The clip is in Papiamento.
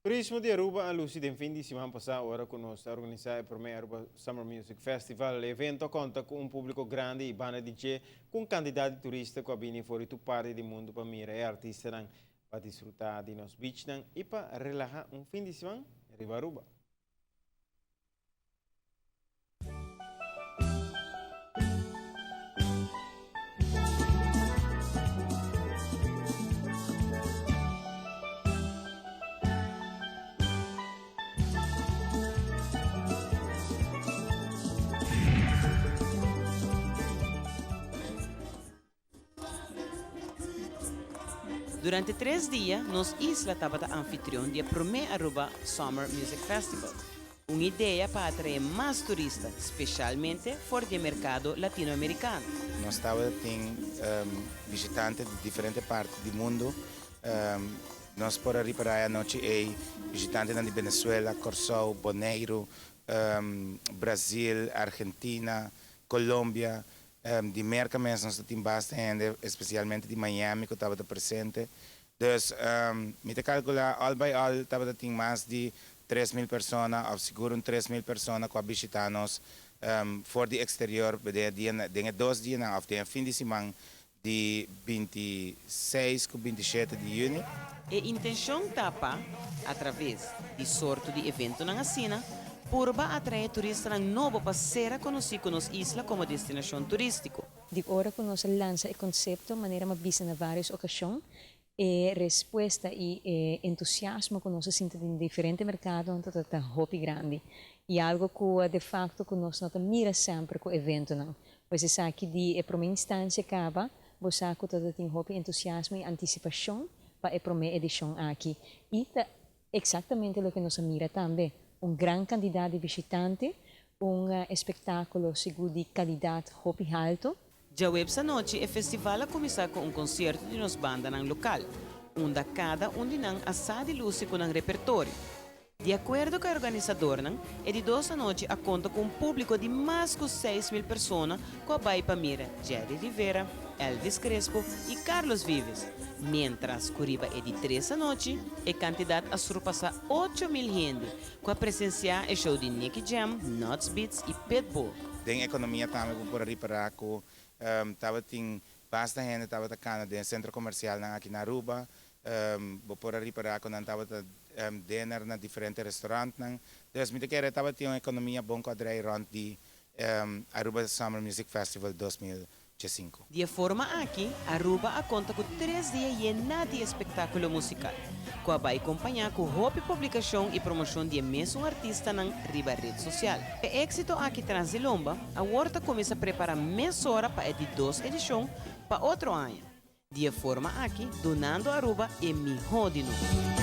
Turismo di Aruba a luci den fin di siman pasa ora cu nos a organisa e prome Aruba Summer Music Festival. E evento a conta cu un publico grandi y banda di dje cu un cantidad di turista cu a bini for di tur parti di mundo pa mira e artistanan, pa disfruta di nos beachnan y pa relaha un fin di siman riba Aruba. Durante tres dia nos isla tabata anfitrion di e promé Aruba Summer Music Festival, un idea pa atraé mas turista, spesialmente for di e merkado latinoamerikano. Nos tabata tin bishitante di diferente parti di mundu. Nos por a ripará e anochi ei bishitantenan di Venezuela, Kòrsou, Boneiru, Brazil, Argentina, Colombia, Di Merca mes nos ta tin basta hende, especialmente di Miami cu tabata presente. Dus mi ta calcula all by all tabata tin mas di 3000 persona of sigur un 3000 persona cu a bishita nos for di exterior den e dia den e dos dianan of den e fin di siman di 26 cu 27 di juni. E intencion ta pa, atraves di sorto di eventonan asina, purba atrae turistanan nobo pa sera conoci cu nos isla como destinacion turistico. Di ora cu nos a lansa e concepto, manera mi a bisa na varios ocasion, e respuesta y e entusiasmo cu nos a sinti den diferente mercadonan ta ta hopi grandi. Y algo cu de facto cu nos no ta mira semper cu eventonan. Pues esaki di e prome instancia caba, bo sa cu ta ta tin hopi entusiasmo y anticipacion pa e prome edicion aki. Y ta exactamente loke nos a mira tambe, un gran cantidad di bishitante, un espectaculo sigur di calidad hopi halto. Djaweps anochi e festival a cuminsa cu un concierto di nos bandanan local, unda cada un di nan a sa di luci cu nan repertorio. Di akuerdo ku e organisadornan, e di dos anochi a konta ku un públiko di mas ku 6000 persona ku a bai pa mira Jerry Rivera, Elvis Crespo i Carlos Vives, miéntras ku riba e di tres anochi e kantidat a surpasá 8000 hende ku a presensiá e show di Nicky Jam, Nuts Beats i Pitbull. Den ekonomia tambe bo por a ripará ku tabatin basta hende tabata kana den sentro komersialnan aki na Aruba. Bo por a ripará ku nan tabata dinner na diferente restaurantnan. Dus mi ta kere tabatin un ekonomia bon ku a drei rònt di Aruba Summer Music Festival 2015. Di e forma aki, Aruba a konta ku tres dia yená di espektákulo musikal, ku a bai kompañá ku hopi publikashon i promoshon di e mesun artistanan riba ret sosial. E éksito aki tras di lomba, awor ta kuminsá prepará mesora pa e di dos edishon pa otro aña. Di e forma aki dunando Aruba e miho di nos.